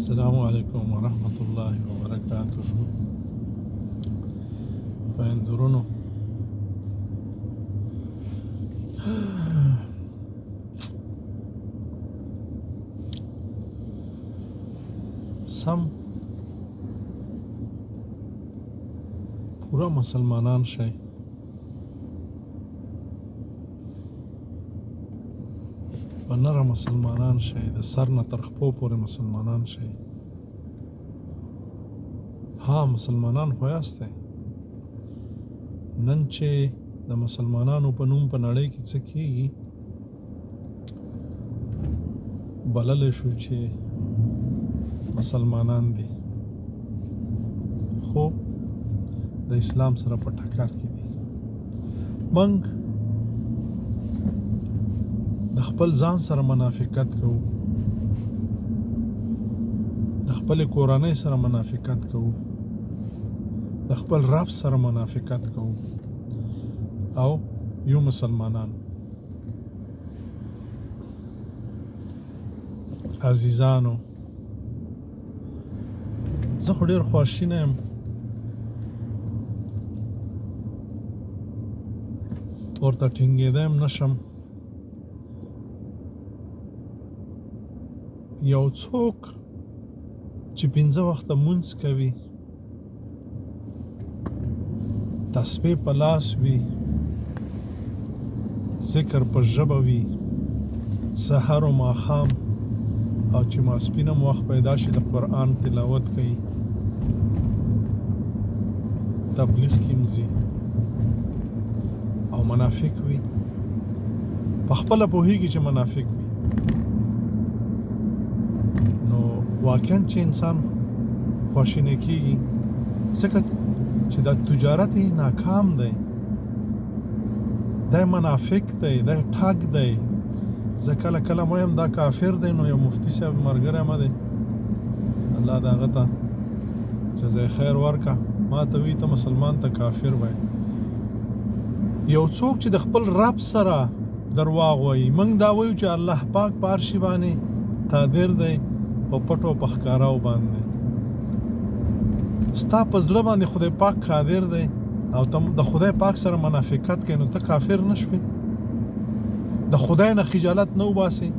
السلام علیکم ورحمت الله وبرکاته. خویندورونو، سم پورا مسلمانان شئ. په نره مسلمانان شئ، د سر نه تر خپو پورې مسلمانان شئ. ها، مسلمانان خو یاستئ. نن چې د مسلمانانو په نوم په نړۍ کې څه کیږي، بللی شو چې مسلمانان دي، خو د اسلام سره په ټکر کې دي. موږ د خپل ځان سره منافقت کوو، د خپل کورنۍ سره منافقت کوو، د خپل رب سره منافقت کوو او یو مسلمانان. عزیزانو، زه خو ډیر خواشینی یم. ورته ټینګېدی هم نشم. یو څوک چې پنځه وخته مونځ کوي، تسبیح په لاس وي، ذکر په ژبه وي، سحر او ماښام او چې ماسپینم وخت پیدا شي د قرآن تلاوت کوي، تبلیغ کې ځي او منافق وي، په خپله پوهیږي چې منافق وي. نو واقعا چې انسان خواشینی کیږي، ځکه چې دا تجارت یې ناکام دی، دی منافق دی، دی ټګ دی. زه کله کله وایم دا کافر دی. نو یو مفتي صاحب ملګری ما دی، الله د هغه ته جزای خیر ورکه، ما ته وی ته مسلمان ته کافر وای. یو څوک چې د خپل رب سره درواغ وایي، موږ دا وایو چې الله پاک په هر شي باندې قادر دی، په پټو په ښکاراو باندې. ستا په زړه باندې خدای پاک قادر دی او ته د خدای پاک سره منافقت کوې، نو ته کافر نه شوې؟ د خدای نه خجالت نه وباسې،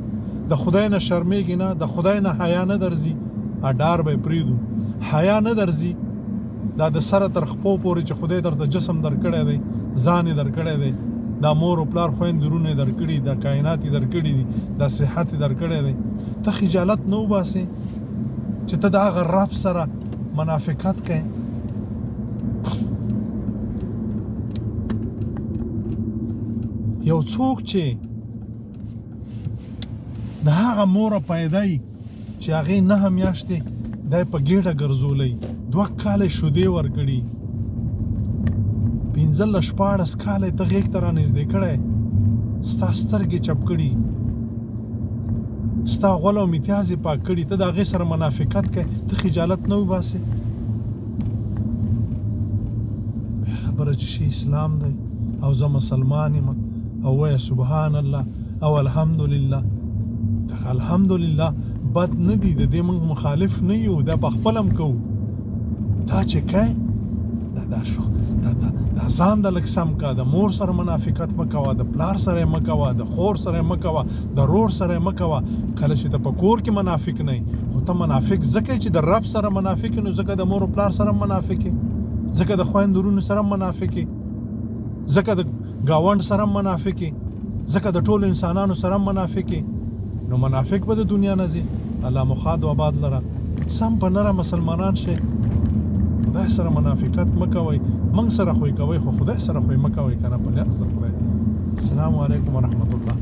د خدای نه شرمېږي نه، د خدای نه حیا نه درځي؟ ډار به یې پرېږدو، حیا نه درځي؟ دا د سره تر خپو پورې چې خدای درته جسم درکړی دی، ځان یې درکړی دی، دا مور او پلار، خویندې، وروڼه یې درکړي، دا کائنات یې درکړي دي، دا صحت یې درکړی دی، ته خجالت نه وباسې چې ته د هغه رب سره منافقت کوې؟ یو څوک چې د هغه مور پیدا چې هغې 9 میاشتې دی په ګېډه ګرځولی، 2 کاله یې شودې ورکړي، 15 16 کاله یې ته غېږ ته رانږدې کړی، ستا سترګې چپ کړي، ستا غول او میتیاز یې پاک کړي، ته د هغې سره منافقت کوې، ته خجالت نه وباسې؟ بیا خبره چې شي اسلام دی او زه مسلمان یم او وایه سبحان الله او الحمدلله. دغه الحمدلله بد نه دی، د دې موږ مخالف نه یو، دا په خپل هم کوو. دا چې کوې دا دا شو دا دا دا ځان د لږ سم کا. د مور سره منافقت مه کوه، د پلار سره مه کوه، د خور سره مه کوه، د ورور سره مه کوه. کله چې ته په کور کې منافق نه، خو ته منافق ځکه چې د رب سره منافق، نو ځکه د مور او پلار سره منافق، ځکه د خویندو وروڼو سره منافق، ځکه د ګاونډ سره منافق، ځکه د ټولو انسانانو سره منافق. نو منافق به د دنیا نه ځي. الله مو ښاد او آباد لره. سم په نره مسلمانان شئ، خدای سره منافقت مه کوئ. موږ سره خو یې کوئ، خو خدای سره خو یې مه کوئ که نه، په لحاظ د خدای. السلام علیکم ورحمت الله.